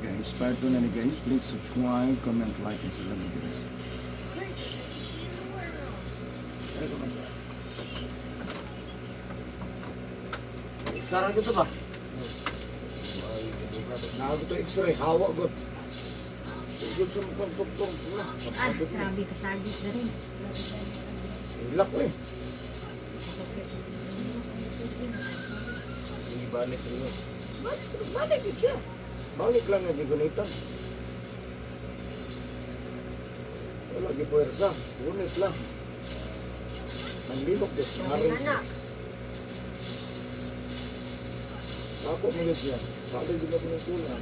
Guys. Part 2 na ni, guys. Please subscribe, comment, like, and share na, guys. Greatest vacation in the world. Ano ka man siya? Sara ko to ba? Nago to x-ray, hawa god. Good sa mukhang doktor. Ah, grabe kasagit na rin. Ilak ko eh. Ibalik rin yun. Balik, balik yun siya. Balik lang nga gigunitan. Wala gipuwersa. Gunit lang. Nanglilok din. Nangarin siya. Anak. Ako mo yun siya. Sabi din ako ng kulang.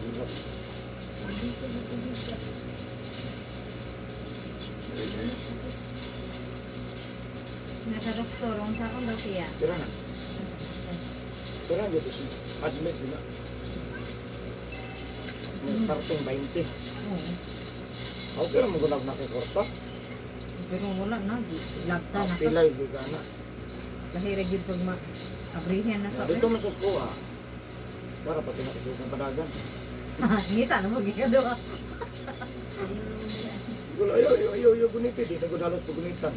Nasa doktor, unsa akong daw siya? Tira na. Tira na dito siya. Admit din na. May starting 20. Oo. Okay lang mo na kay Korta. Pero wala na, lagta na ka. Pilay, di ka na. Lahi ra gyud pag ma abrihan na ka. Dito man sa skuha. Para pati na kusog ng padagan. Ngita na mo gikado. Gulo, ayo, ayo, ayo, ayo, guniti. Di na gudalos pa gunitan.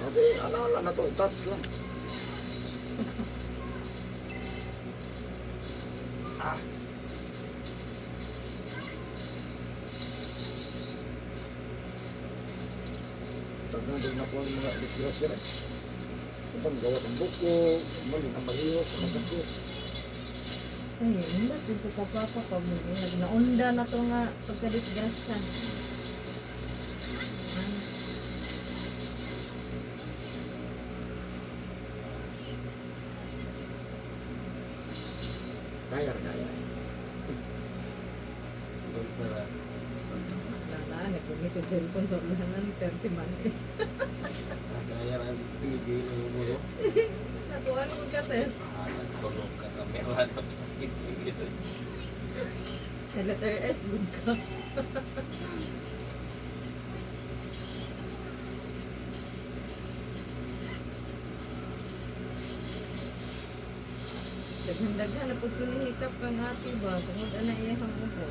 Kasi, ano, ano, na to, touch lang. Ah. Tagan din na po ang mga disgrasya eh. Ibang gawas ang buko, mali ang malihok, sa masakit. Ay, hindi dito ka pa pa pag naunda na to nga pagka-disgrasya. Kaya, kaya. Doon para. Wala, nagpumit ang cellphone sa ulanan, 30 man. Kaya ang TV ng mulo. Nakuha mo ka, sir. Ah, nagtulog ka kamera na sakit. Sa letter S, good ka. Daghan-daghan na pag kunihikap kang ate ba? Tungod ana iya kang upo.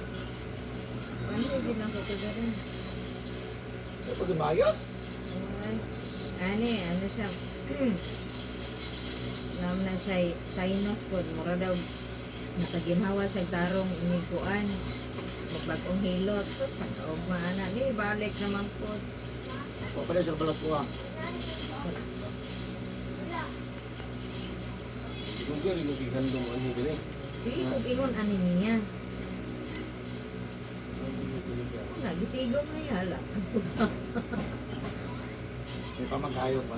Paano yung ginako ko rin? Sa pag-imaya? Ay, ani, ano siya? Nam na siya sinus po. Mura daw nakaginhawa siya tarong iniguan. Magbagong hilot. Sus, pagkaugma ana. Di, balik naman po. O pala sa balas ko ah. Hindi ko si Handong ano din eh. Sige, kung ingon ani niya. Wala, gitigom na yala. Ang pusa. May pamagkayo pa.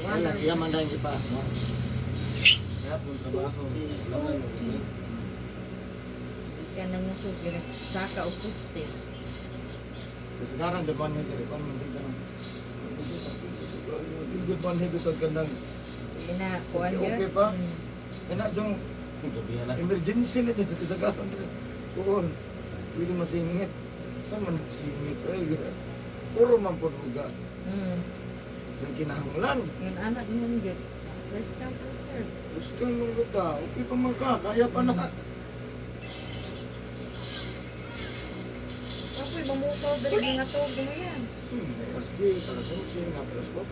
Ay, lang, iya man dahil si pa. Kaya po trabaho. Wala na yun. Kaya nangusog, saka o puste. Kasagaran, di ba niya, di ba man dito na. Di ba niya dito gandang. Ina, kuan Okay, yun. okay pa? Ina, jong Gabi na. emergency na dito kasagaran. Oo, pwede masingit. Saan man nasingit? Ay, puro man po uga. Yung kinahanglan. Yun, anak mo yun. First come, first serve. Gusto mong luta, okay pa man ka, kaya pa na. Kapoy, mamukaw dali nga tog mo yan. Alas 10, alas 11, nga alas 4.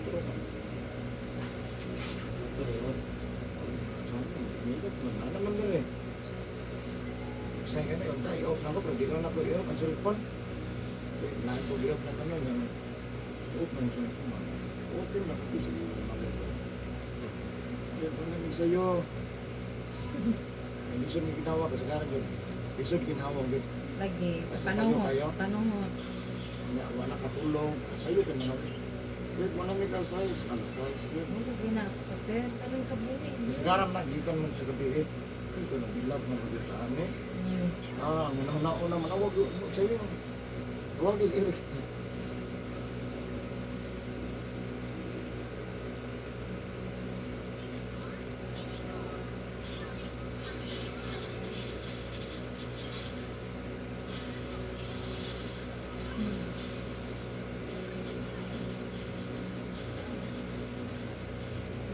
Milot man, ano man din eh. Kasi nga na, yung tayo, i-off na ko, pero di ko na ako i-off ang cellphone. Na ako i-off na kami, yung off na yung cellphone. Open na ko, sige, mag-off. Hindi ko na sa'yo. Hindi siya may ginawa, kasi karan yun. Lisod ginawa, yun. Lagi, sa Basta sayo panuhot. kayo? Panuhot. Nga, wala katulog. Sa'yo, kaya mga wait, wala may alas 6, alas 6, yun. Ano gina, hotel, karon kabuhi. Kasi karan na, gikan man sa gabi eh. Kaya ko nabilad na kabitaan eh. Ah, ang unang nauna man, wag sa'yo. Wag is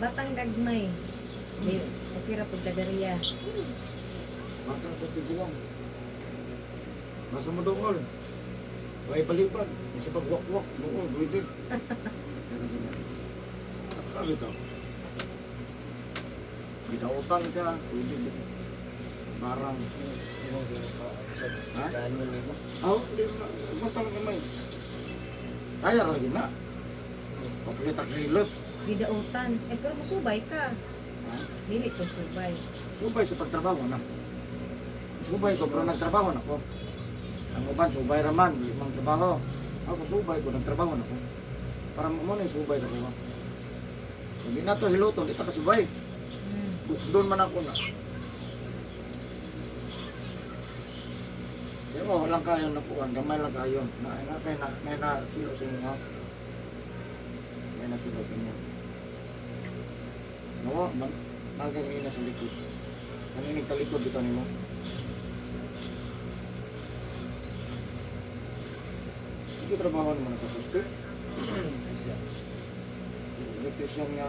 Batang gagmay. Di, okay ra pag dagariya. Bata ko tiguang. Basta mo dool. Way palipad. Isa pag wak-wak, dool, pwede. Pero ganyan. Ano ito? Gidautan ka, pwede din. Barang. Ha? Daan mo nimo. Oh, di mo talaga may. Kaya lagi na. Papakita kilot. Gidautan. Eh, pero musubay ka. Ha? Dili ko subay. Subay sa pagtrabaho na. Subay ko, pero nagtrabaho na ko. Ang uban, subay raman, limang trabaho. Ako subay ko, nagtrabaho na ko. Para mo na yung subay sa kuha. Hindi na to hiluton, di ta kasubay. Doon man ako na. Di mo, walang kayo nakuha, gamay lang kayo. Na, na, na, na, na, na, silo sa inyo. Ha? May nasilo sa inyo. No, man, nagkaganina sa likod. Kaninig talikod dito nimo. Kasi trabaho naman sa poste. Siya. Electrician nga.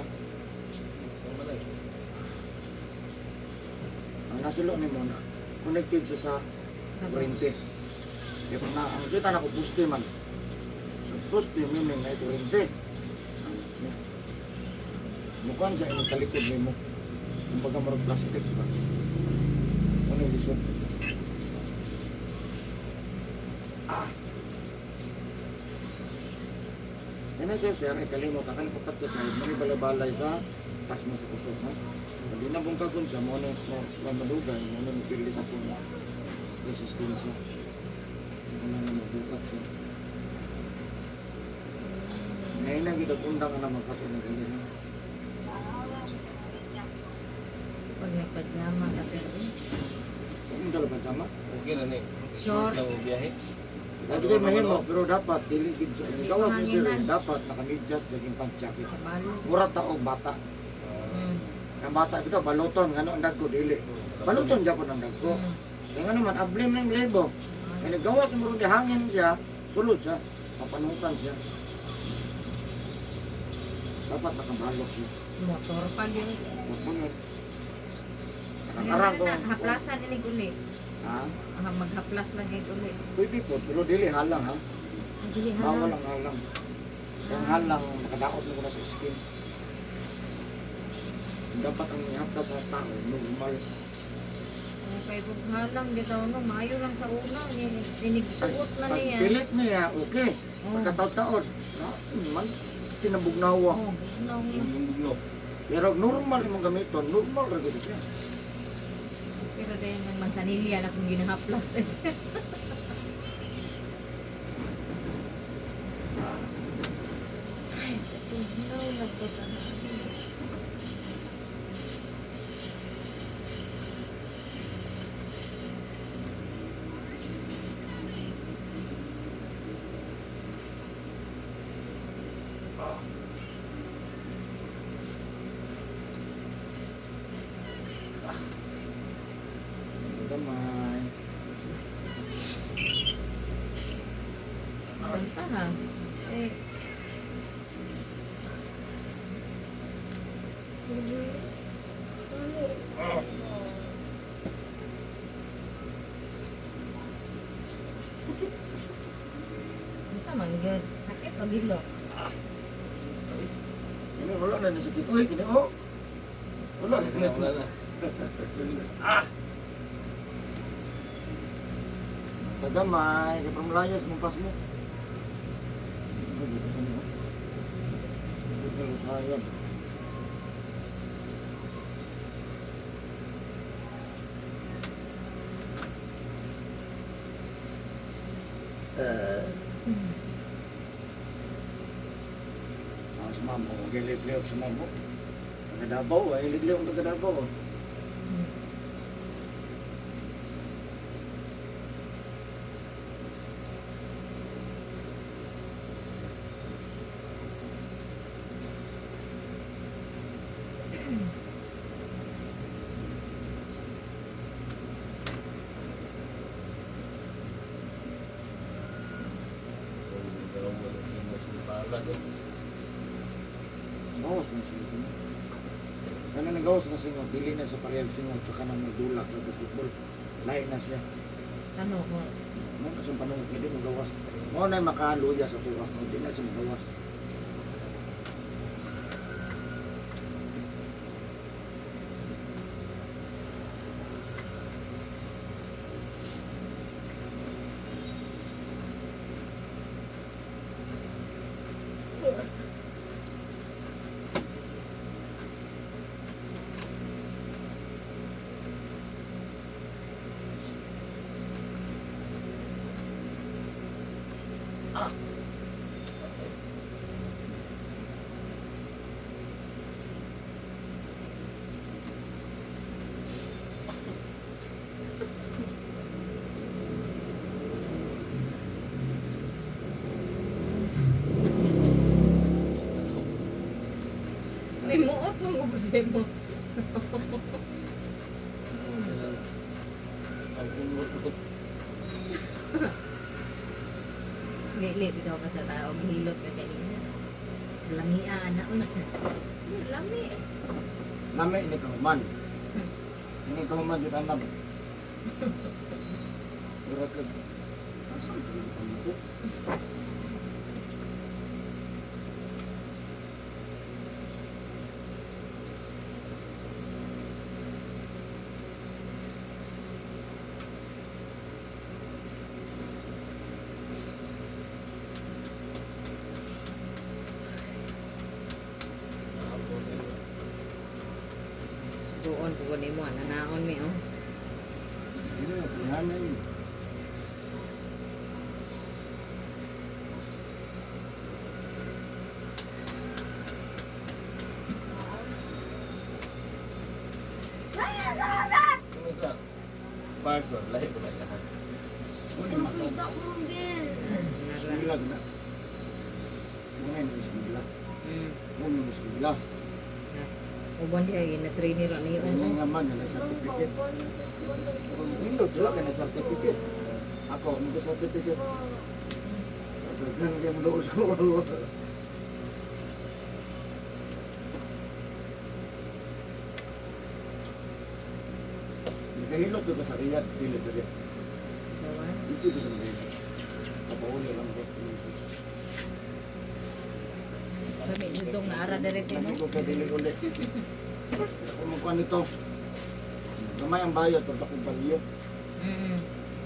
Ang balay. Ang nasilo nimo na connected siya sa kuryente. Kaya pag na, ang kita na ko poste man. So poste meaning na kuryente. Siya. Mukuan sa imong talikod nimo. Kumbaga murag plastic ba? Ano yung lisod? Ah. Yan ang siya, sir, ikalimot ka, kapapat ka sa may balabalay sa pas mo sa kusog, ha? Pag di na bungkagon siya, mo na mo madugay, mo na mapili sa puno. Resistensya. Mo na mabukat siya. Ngayon na gito, undang ka naman kasi na ganyan. Pag may pajama ka pero eh. Kung dala ba tama? Okay ra ni. Short. Lang ang biyahe. Dati kayo mahimo, pero dapat dili gid sa Hindi gawas ko ni dili, hanginan. dapat naka-medyas jogging pants jacket. Kabalo. Mura taog bata. Ang bata bitaw baloton ngano ang dagko dili. Baloton japon ang dagko. Kaya nga naman ablim na yung lebo. Kaya nagawas mo ron di hangin siya, sulod siya, papanutan siya. Dapat nakabalot siya. Motor pa yun. Mapunod. Nakakarang ko. Haplasan ini uli. Ha? Ah, maghaplas lang gid uli. Pwede po, pero dili halang ha. Dili Bawal halang. ang halang. Ang halang, nakadaot na ko na sa skin. Dapat ang ihaplas sa tao, normal. Kay pag halang bitaw no, maayo lang sa una, inigsuot na Pag niya. pilit niya, okay. Oh. Pagkataon-taon, na, man, tinabugnawa. Oh, bugnaw na. Yung bugno. Pero normal imong gamiton, normal ra gyud siya. Pero dahil ng mansanilya na kung ginahaplas eh. Ay, tugnaw na po sa Gamay. Banta ha. Eh. Unsa man gyud? Sakit o gilo? Kini wala na ni sakit. Uy, kini oh. Wala na Wala, wala na. Tagamay, kay pamlayas mong pas mo. Sayang. Ah, sa mamo, okay, libre sa mamo. Taga Davao, ay libre ang taga Davao. Gawas na sila ito. Kano nagawas na singot, dili na sa parehag singot, tsaka na magdulak sa basketball. Lain na siya. Ano ko? Mo kasi panungok hindi mo gawas. Mo na makaluya sa tuwa, hindi na siya magawas. May muot mong ubusin mo. Ang Dili, ikaw ka sa tao. Hilot ka kanina. Lamia, na una. Lami. Nami ini kahuman. Ini kahuman di tanam. Ura ka. Asa ito yung pamito? Sukuon ko ni mo. Nanaon mi, oh. Hindi na, pilihan yun. Kung sa park ba, lahi ko na lahat. Muna yung massage. Bismillah na. Muna yung bismillah. Muna yung bismillah. Uban diya, na trainer ni Ini oh. nga man, na certificate. Nindot sila kay na certificate. Ako, may certificate. Daghan kay mo sa ko. Nakahilot ko sa Riyadh, dili dili. Gawan. Dito ko sa Riyadh. Kapauli lang ko. Jesus. Kami dudong na ara dire Hindi no. ko kay dili ulit. Ako magkuhan nito. Gamay ang bayad pag akong bagyo. Mm.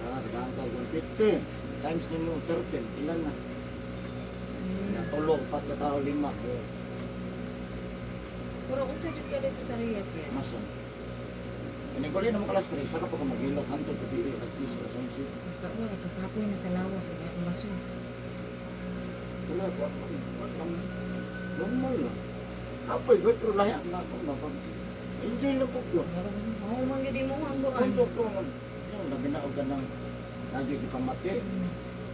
Ah, tagaan ka 150 times nimo 13, ilan na? Natulo, upat ka tao, lima. Oh, Pero unsa jud ka dito sa Riyadh yan? Mason. Ini ko rin naman kalas 3, saka pa ko maghilot, hantod gabi, alas 10, alas 11. Wala kakapoy na sa lawas ang akong maso. Wala, wala, wala, normal lang. Kapoy, ko, pero lahi ang nako, mapag. Enjoy lang po ko. Mao man gyud imo ang buwan. Ang ko, yung labi na og ganang lagi di pamati.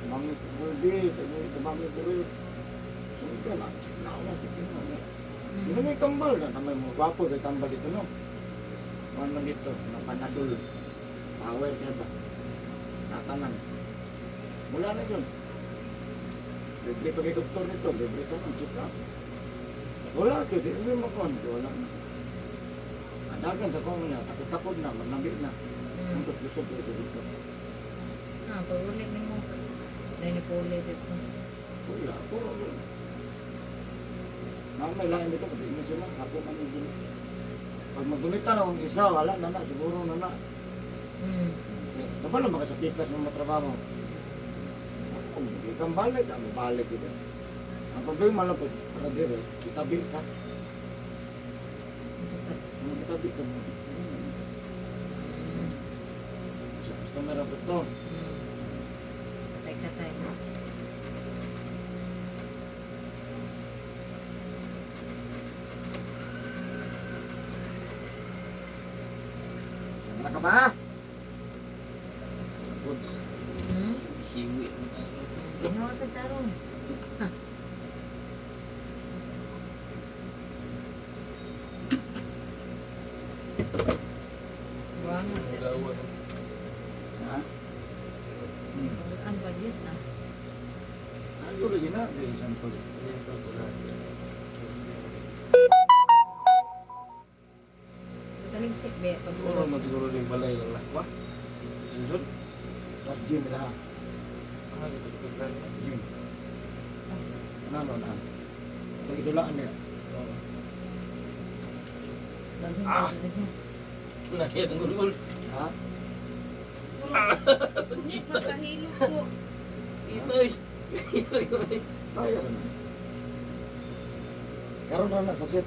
Mami pwede, mami pwede. So, ikaw na, na, na, Yun may tambal na, may mga gwapo kay tambal dito, no? Kuhan man dito, na panadol. Power kaya ba? Natanan. Mula na yun. Libre pa kay doktor nito, libre ka ng check up. Wala, kaya di mo makuhan. Wala na. Adagan sa kong niya, takot-takot na, magnabi na. Ang kusog dito dito. Ah, pag ulit nimo. Dai ni puli dito. Wala, puro. Namay lain dito, pati inyo sila, ako man yun sila. Pag magdumita na akong isa, wala na na, siguro na na. Kapag lang makasapikas ng mga trabaho. Kung hindi kang balik, ang balik ito. Ang problema lang po, para dire, itabi ka. Kung itabi ka mo. Sa customer ako ito. Patay ka tayo. Saan na ka ba? Goods. Hmm? Hiwi mo tayo. Ginawa sa tarong. Buwangan. Magawa. Ha? Ang bagyot na. Ano lagi na? Di isang pag. Taligsik be pag Siguro man siguro yung balay lang lakwa. Luzon? Tapos gym na. Ah, ito lang. Gym. Ano na? Pagidulaan niya. Oo. Ah! Laki ang gulgul. Ha? Sakit. Magkahilo ko. Itoy. Kaya naman. Karon ra na sakit.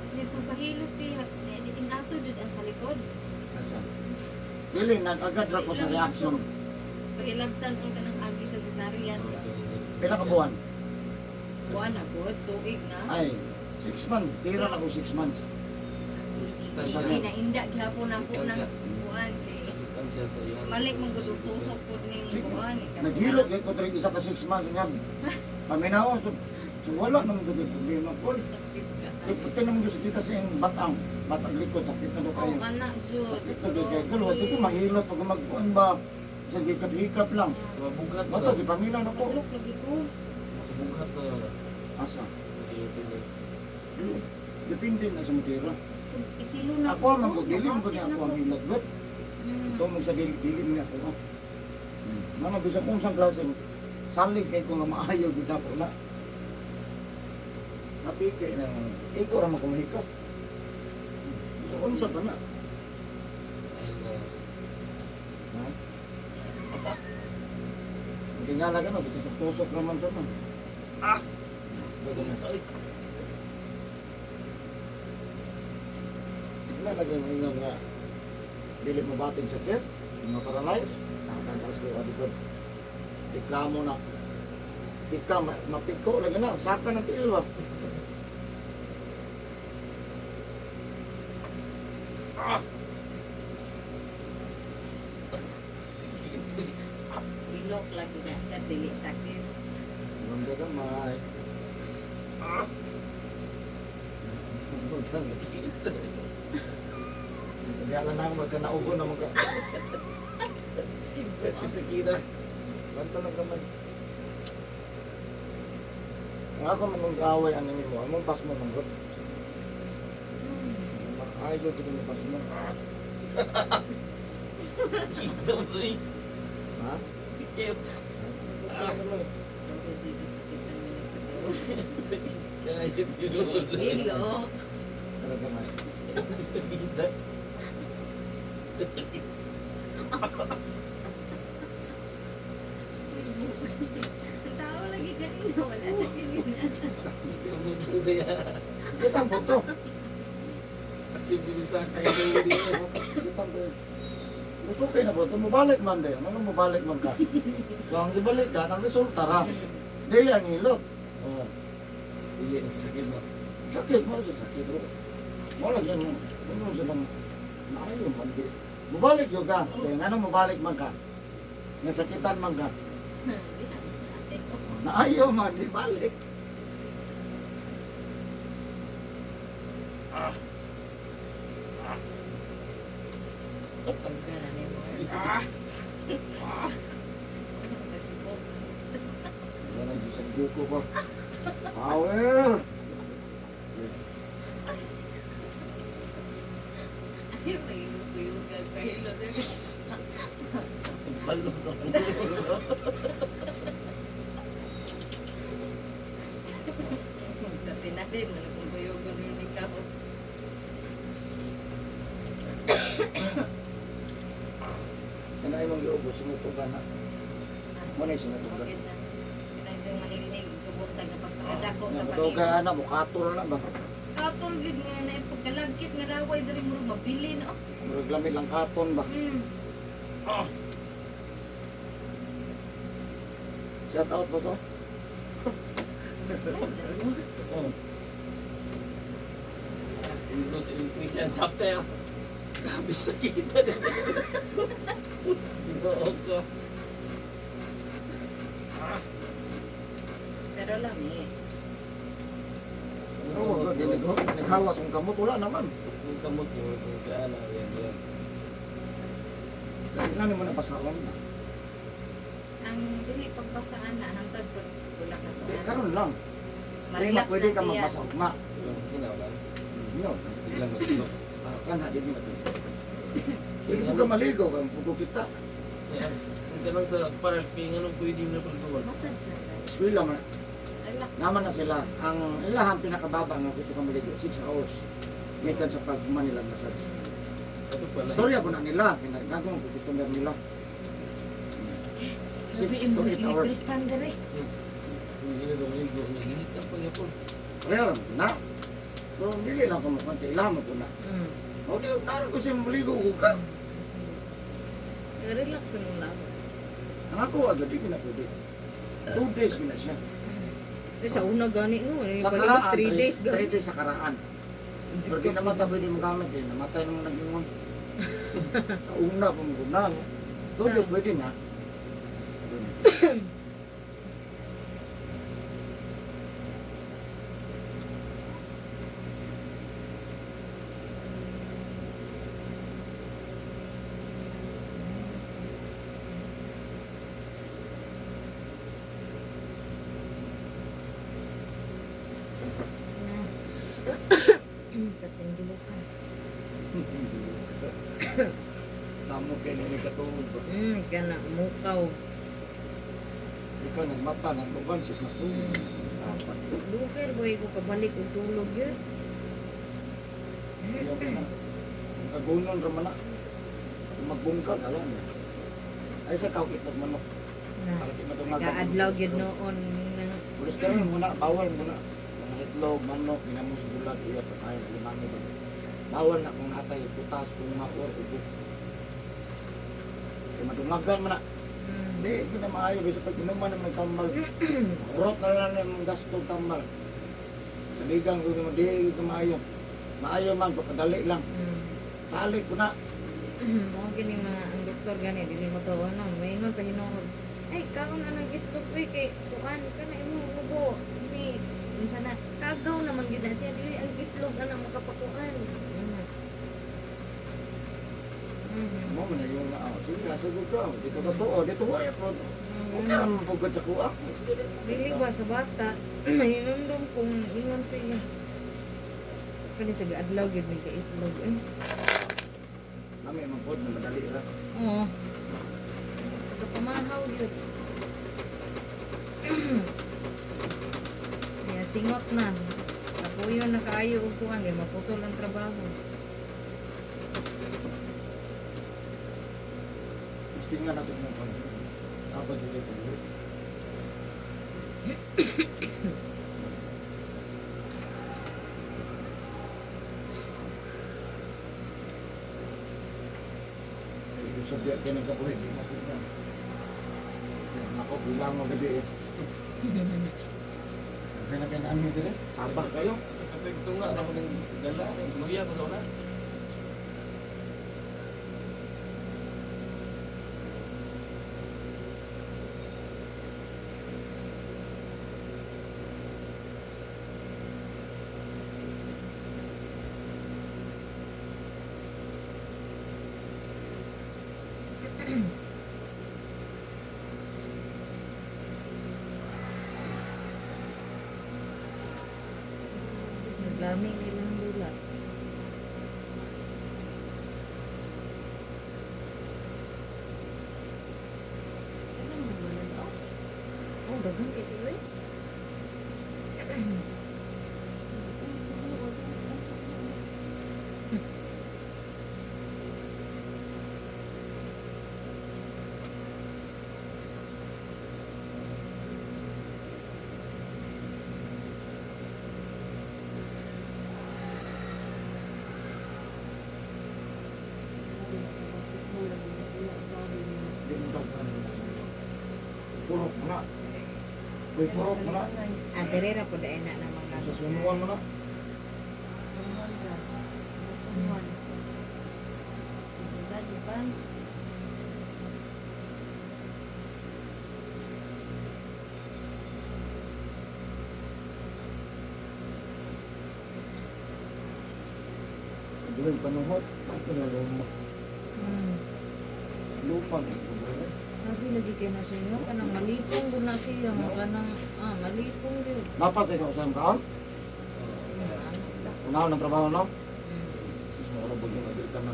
Di pagkahilo ti inato jud ang sa likod. Asa? Dili nag-agad ra ko sa reaction. Pahilabtan ang kanang agi sa cesarean. Pila ka buwan? Buwan na gud, tuig na. Ay, 6 months. Tira na ko 6 months. Ginainda gihapon na po ng buwan kay Sakitan siya sa iyang. mali man gud og tusok pud ning buwan. Naghilot kay ko diri isa ka 6 months niya. Paminaw so wala naman jud yung problema ko. Pati naman jud kita sa iyang batang, batang likod sakit na do Oh, kayo. anak jud. Sakit na do kayo. Kulo dito mahilot pag magkuan ba sa hikap-hikap lang. Mabugat na. Bato gipaminaw na ko. Tulok lagi ko. Mabugat na yun. Asa? Ito na. Dili. Depende na sa matira. Isilo na Ako man ko dili man ko niya ako ang hilot god. Ito mo sa dili dili niya ako. Oh. Mana bisag unsang klase salig kay ko nga maayo gud ako na. Napike na iko ra man ko mahikap. So unsa pa na? Ayun na. Ha? Hindi nga lang ano, tusok-tusok naman sa man. Ah! Bago na. Ay! Wala lagi mo ingon nga dili mo bating sakit, mga paralyze, nakakataas ko ka dito. Reklamo na. Ika, mapiko lagi na, saka ng tiil ba? Ilok lagi na ka dili sakit. Ganda ka, may. Ah! Hindi alam na ako, magkanaugo na magka. Sakit na. Banta lang kamay. Ang ako manong away ano nimo, among pas mo manggot. Maayo gid mo pas mo. Ito mo Ha? siya. Ah. Dako jud sakitan mi nagpatawa. Sakit. Kaya yun. Ilok. Tara gamay. Sakit na. Ang tao lagi kanina wala na kanina. Sakit. Ang saya. Kitang buto. Kasi binusak kayo dito. Kitang buto. Mas okay na buto, mubalik man din. Ano mubalik man ka? So ang ibalik ka, ang resulta ra. Dili ang hilot. Oh. Iya, sakit na. Sakit mo sa sakit bro. Wala yan mo. Ano sa bang maayo man di. Mubalik yo ka. Kaya ngano mubalik man ka? Nga sakitan man ka. Naayo man di balik. Suga na nimo. Nagsipok. Wala nang sisagyo ko ba? Power! Ay, pahilo ka, pahilo. Balos ako. Sa tinalim, nagkukuyogon rin ikaw. Kanay mong giubos sinutugan na. Mo na sinutugan. Bakit na? Pinagdang manilnig, tubok taga pa sa kadako sa Nga panilnig. ana mukatol na ba? Katol gid nga na pagkalagkit nga raway diri murag mabilin oh. Murag lami lang katon ba? Shout out ba so? Oh. Windows Electrician chapter. Grabe sakit. Ginoo ko. Pero lami. Oo, oh, naghawas ang kamot wala naman. Yung kamot yung yung kaana yan yan. Dali na nimo na pasawang na. Ang dili pagbasaan na hantod pag wala ka to. Di, karon lang. Dili Ma-relax pwede na ka siya. magbasa ugma. Yung hinaw lang. No. Biglang mag-ilok. Ah, kana dili na. Pwede po ka maligo, kaya puto kita. Ang kanang sa park kay nganong pwede na pagduwa. Massage na ba? Eskwela man. Relax. Naman na sila. Ang ilahang pinakababa nga gusto ka maligo, 6 hours. Gikan sa pag Manila massage. Ato pala. Istorya po na nila, kinagagong customer nila. 6 to 8 hours. Electric fan dere. Hindi na daw maligo, naginit ang pagyapon. Rare mo na. Pero dili lang ko makonti, ilahan mo po na. O di, naroon ko siya maligo ko ka. Relax mo lang. Ang ako, agad di ko na pwede. 2 days ko na siya. Eh, sa una gani no, eh, Sa palibot karaan, 3 days 3 gani. days sa karaan. Pero di naman tayo pwede magamit eh. Namatay naman nag-ingon. Sa una pa mo na. No? 2 days pwede na. Na. Katinggilukan. Samo kay nini katuog ba? Kana mukaw. Ikaw nagmata, nagbuban sis na tuog. Dapat. Luker boy ko kabalik og tulog yun. Ayaw ka na. Ang Kagunon raman na. Kung magbungkag, alam mo. Ay sa kawit manok. Na. Para di madungagan. Kaadlaw gyud noon nang Kolesterol muna, bawal muna. Mga itlog, manok, ginamos, bulag, iya, pasayan, limango. Bawal na kung natay, putas, bunga, or ubo. Kaya madungagan man na. Hindi, hindi na maayo. Bisa pag inuman naman tambal. Urot na lang yung gasto tambal. Sa ligang ko naman, di ko maayo. Maayo man, pagkadali lang. Tali ko na. Mo gini mga ang doktor gani dili mo to ano, maingon pa hinuod. Ay, kaon na nang itlog oy kay kuan kana imong ubo. Ni unsa na kagaw naman gyud na siya dili ang itlog ana makapakuan. Ana. Mo man na yung na, oh, sige, sagot ka. Dito ka to, oh, dito ko, eh, pero okay ra man pugad sa kuha. Sige, dito. Dili ba sa bata, may nundong kung ingon siya. Kani taga adlaw gyud may itlog eh. Lami man pod na madali ra. Oo. Taga pamahaw gyud. Kaya singot na. Kapuyo na kaayo og kuan kay maputol ang trabaho. Gusto nga natin mo pag dapat dito ito. Usap diya kayo nagkabuhi, di na po na. Nako, bilang mo gabi eh. Kaya na kayo na ano dito eh? Sabah kayo. Sa kapekto nga ako nang dala, luya ko sa una. Naglaming ilang dula. Ano naman na oh? Oh, daghan kay tiyo eh. Di mo daghan. Purok mo na. Uy, purok mo na. Ah, dire ra pud ay na na mga Sa sunuan mo na. Advance. Duhay panuhot. Ang pinaluma. Lupa na ito. Sabi lagi kay na siya, kanang malipong gud na siya, mga kanang ah malipong gyud. Napas na ikaw sa iyong kaon? Unahon ng trabaho, no? Sus, mga robog yung agil ka na.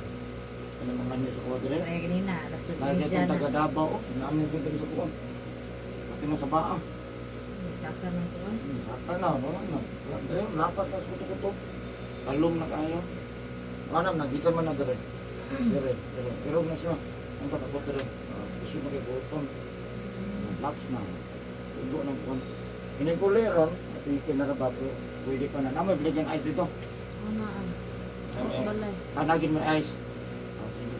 Ano mga niya sa kuha dire? Kaya ganina, alas 2:30 Lagi itong na. taga Davao, oh, namin yung dito sa kuha. Pati na sa baa. Saka ng kuwan. Saka na, wala na. Wala tayo, lapas na sa kuto-kuto. Talom na kayo. Anam, nagikan man na dire. Dire, dire. Irog na siya. Ang takakot dire. Gusto na kay gutom. Laps na. Ugo ng kuha. Hinikuliron, at ikin na ba, pero pwede pa na. Namoy, biligyan ice dito. Ano ah. Tapos balay. Tanagin mo ice. Ah, sige.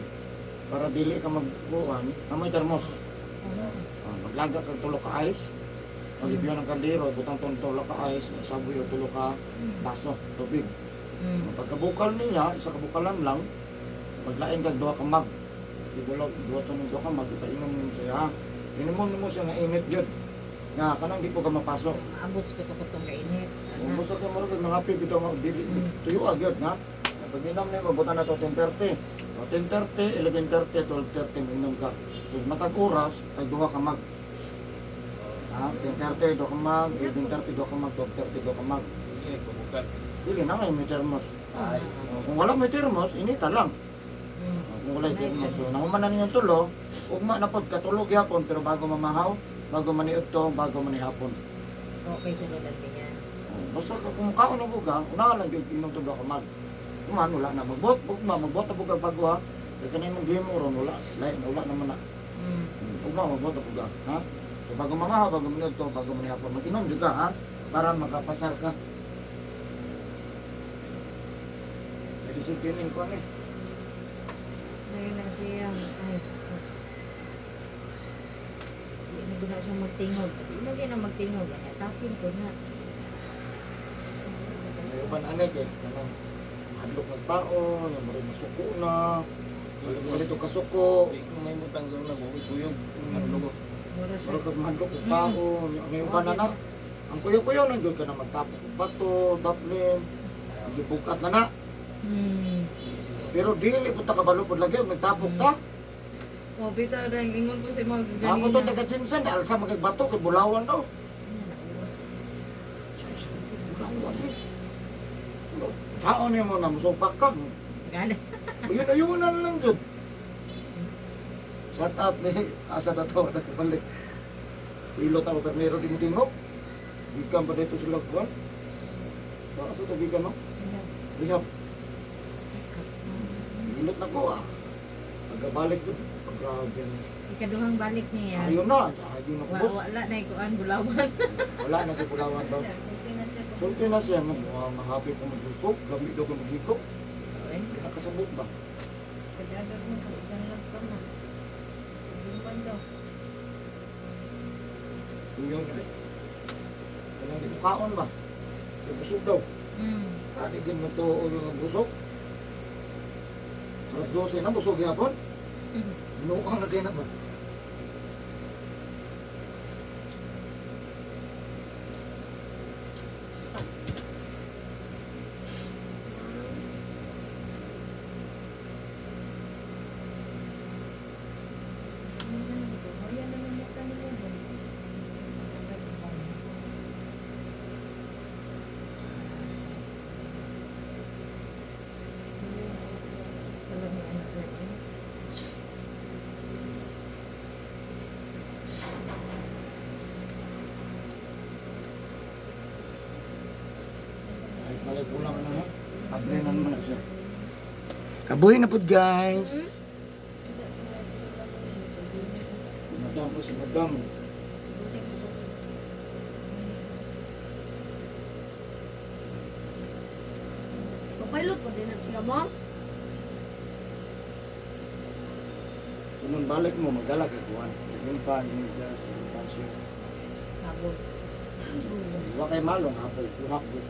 Para dili ka magkuhan, amoy termos. Ano? Ah, maglaga kag tulo ka ice. Paglibyan ng kaldero, butang tong tulo ka ice, saboy o tulo ka baso, tubig. Pagkabukal niya, isa ka bukalan lang, maglain kag duha ka mug. Ibulog, duha to ng duha ka mug, ipainom mo siya. Ha? Inomon mo siya nga init gyud. Nga kanang di po ka mapasok. Maabot sa kuto-kutong kainit. Kung gusto ka mo rin, mga bitaw nga dili tuyo gyud na. Pag inom nimo butan na to 10:30. O 10:30, 11:30, 12:30 minom ka. So matag oras tag duha ka mag. Ha, 10:30 duha ka mag, 11:30 duha ka mag, 12:30 duha ka mag. Sige, kubukal. Dili na may thermos. Ay. O, kung wala may thermos, inita lang. O, kung wala may thermos. So nahuman na ninyong tulo, ugma na pod katulog gyapon pero bago mamahaw, bago maniud to, bago manihapon. So okay sa lulan niya. Basta kung kaon og ka, una lang gyud inom tulo ka mag. Kuman wala na magbot, ugma magbot og ka bago ha. Kay kanay mong gimo ron wala, lain wala naman na. Ugma magbot og ka, ha? So bago mamahaw, bago maniud to, bago manihapon, mag-inom jud ka ha para makapasar ka. Pwede sa kining ko ani. Ngayon na siya. Ay, sus. Hindi na guna siya magtingog. Hindi na gina magtingog. Ay, atapin ko na. May uban ani kay kanang hadlok ng tao, yung murag masuko na. Balik og kasuko. Di ko may mutang sa una, bukoy kuyog. Ano ko? Mura siya. Murag kag mahadlok og tao, may uban na na. Ang kuyo-kuyo lang gyud ka na magtapok og bato, taplin, bukat na na. Pero dili po ta kabalo pod lagi og nagtapok ta. O, bitaw na. Ingon ko si mga ganina. Ako to taga Jinsan, alsa magagbato kay bulawan daw. Bulawan eh. Saon nimo na musupak ka. Gana. Ayun ayunan lang jud. Shout out ni asa na to nakabalik. Ilo ta pero di mo tingog. Gikan pa dito sila kuan. Sa asa to gikan no? Rehab. Ilot na ko ah. Pagkabalik jud, grabe na. Ikaduhang balik niya. Ayun na, ayun na ko Wa, boss. wala na ikuan bulawan. Wala na sa Bulawan daw. Sulti na siya. Sulti na siya, nga happy ko maghikop, lami daw ko maghikop. Okay. Di nakasabot ba? Kadagat mo kung isang lang pa na. Sige daw. Yun yun eh. Kanang di ko kaon ba? Kaya busog daw. Kadigin mo to o yung busog. Alas 12 na, busog yapon. Nuang na kayo na ba? Sak. Alam mo, anak na eh. Ayos na lang kulang na ha. Abre na naman na siya. Kabuhi na po guys. Madam po si madam. Papilot pa din ang siya, ma'am. Kung balik mo, magdala kay Juan. Yung pa, yung jazz, yung pasyo. Habol. Wa kay malong hapol, duhak gud.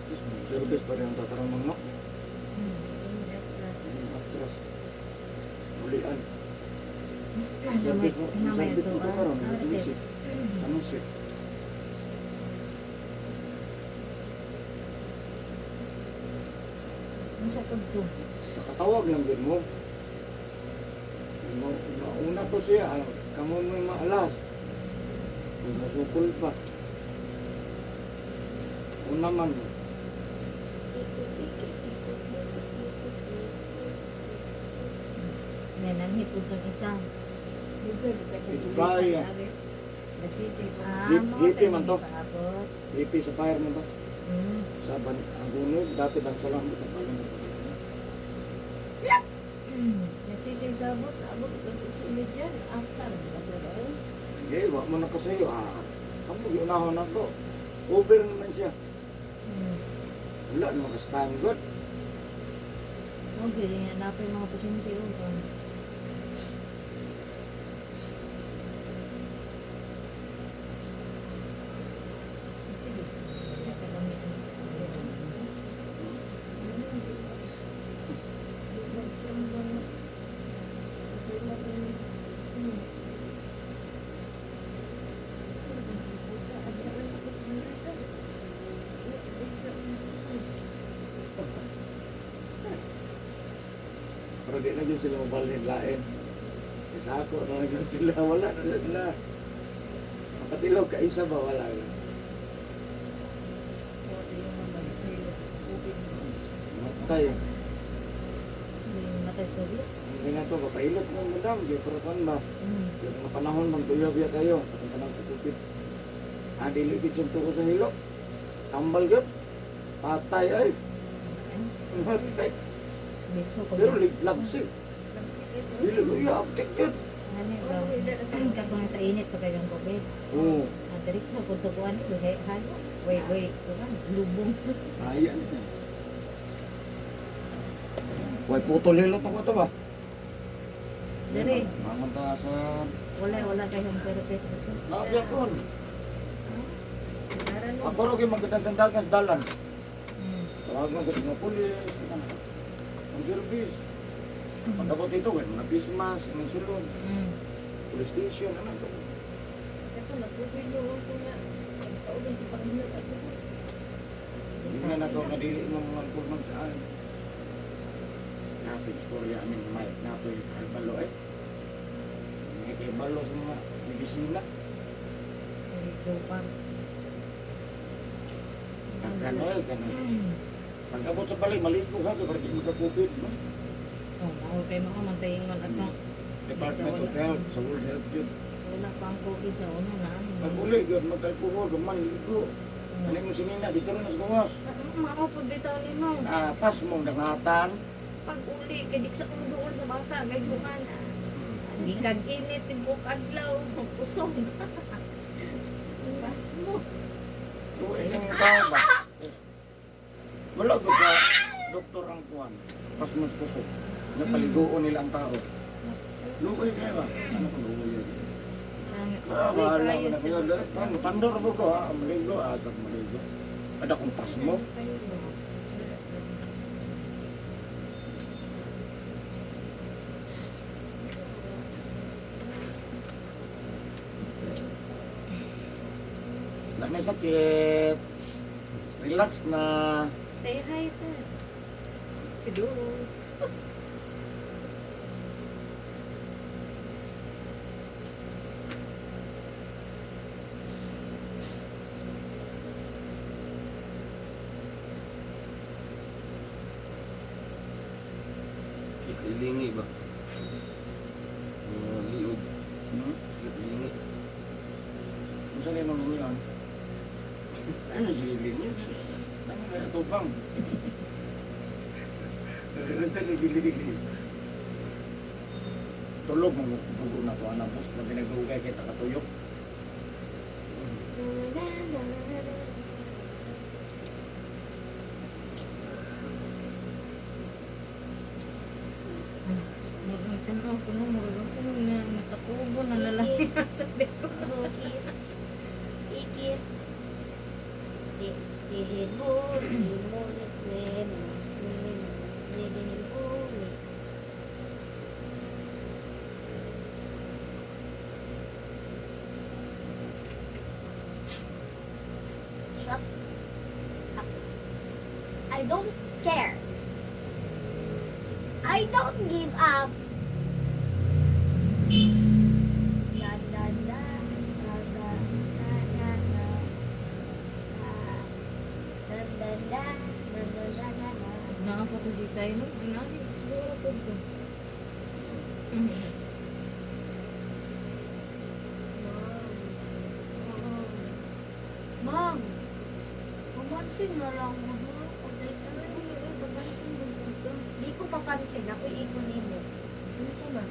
Diyos mo, service pa rin ang tatarong no? Yung actress. Ulian. Service mo, Namay service mo ito, ito ah. karon, Ah, ito isip. Sa music. Unsa pud to? Nakatawag lang din mo. Mauna to siya, ah, kamo may maalas. Kung masukol pa. Una man. Nananhi pud tong isa. Kaya. Ah, mo GP tayo man to. paabot. EP sa fire man to. Sa ban ang gunog, dati bansalan mo tapalan. Nasili sa abot, abot ko sa imedyan, asar ba sa ba? Okay, wa mo na kasayo. Ah, kamo giunahon na ko. Over naman siya. Wala naman kasi time good. Okay, nga na pa yung mga pasyente oh. Pero di na yun sila mabalhin lain. Isa ako na lang yun sila. Wala na lang na. Makatilog ka isa ba? Wala na. Matay. Matay sa tubig. Hindi na to, papailot mo madam. Di pero kan ba? Yung mga panahon, magduya-biya kayo. Katong panahon sa tubig. Ah, dili gid siyang tuko sa hilo. Tambal gyud. Patay ay. Matay. Bitso ko. Pero liglagsik. Dili luya, aptik gyud. Ano ba? Katong sa init pa kayong COVID. Oo. Ang diretso kung tukuan ito, hey, hayo. Wait, wait, kuan, lubong. Ayan. Way putol hilo to ko to ba? Dire. Mamunta sa Wala, wala kayong service dito. Naabya kon. Ako ro kay magdagandagan sa dalan. Tawagan ko sa mga pulis, ang service. Pagkabot dito, way mga bismas, mga sulod, police station, ano to. Ito, nagpupilo ko na. Pagkaubin sa Panginoon at ako. Hindi na nato nga dili mo mga kulmang saan. Napay istorya amin may napay balo eh. May kay balo sa mga medisina. Diretso pa. Kano eh, kano. Pagkabot sa balay, maligo ka, kaya di magka-COVID. No? Oh, mao kay mao man tayo ingon atong Department of Health, sa World Health yun. wala pa ang COVID sa una na. Pag uli, yun, mag-alcohol, guman, ligo. Ano mo sinina, dito rin sa gawas. Mao pud bitaw nimo. Ah, pas mong dangatan. Pag uli kay di sa kong duol sa bata kay kuan. Gikag init tibok adlaw, kusog. Pas mo. Tuwi ng tao ba? Wala ko sa doktor ang kuwan. Pas mo sa kusog. Napaliguon nila ang tao. Luoy kayo ba? Ano kung luoy yun? Ah, bahala ko na kayo. Ano, tandor mo ko ha. Maligo, agad maligo. Ada kong pas mo. Wala na sakit. Relax na. Say hi ta. Hello. Sakit ilingi ba? Mga liog. Sakit ilingi. Kung saan yung mga yun? Ano si Iling? Ano kaya ito bang? Ano sa ligiligili? Tulog mo, bugo na to, anak mo. Pag pinagdugay kita katuyok. Murag tanaw ko no, murag ako nga nakatubo na lalaki sa likod. Ikis. Ikis. Di, di, mo, di, mo, di, mo, di, di, mo, di. Shut up. I don't care. I don't give up. Da da da da da da da da da da da da da da da da. Naa pa ko si Sai, no? Ano, siguro ko ko. Ma'am. Ma'am. Pamansin na lang mo. Papansin mo dito. Di ko papansin. Ako iko nimo. Ano sa ba?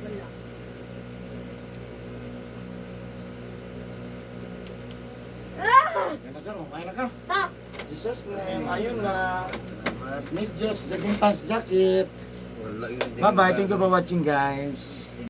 Wala. Yan na sir, kumain na ka. Stop! Jesus name, ayun na. Salamat. Medyas, jogging pants, jacket. Wala yun. Bye-bye. Thank you for watching, guys.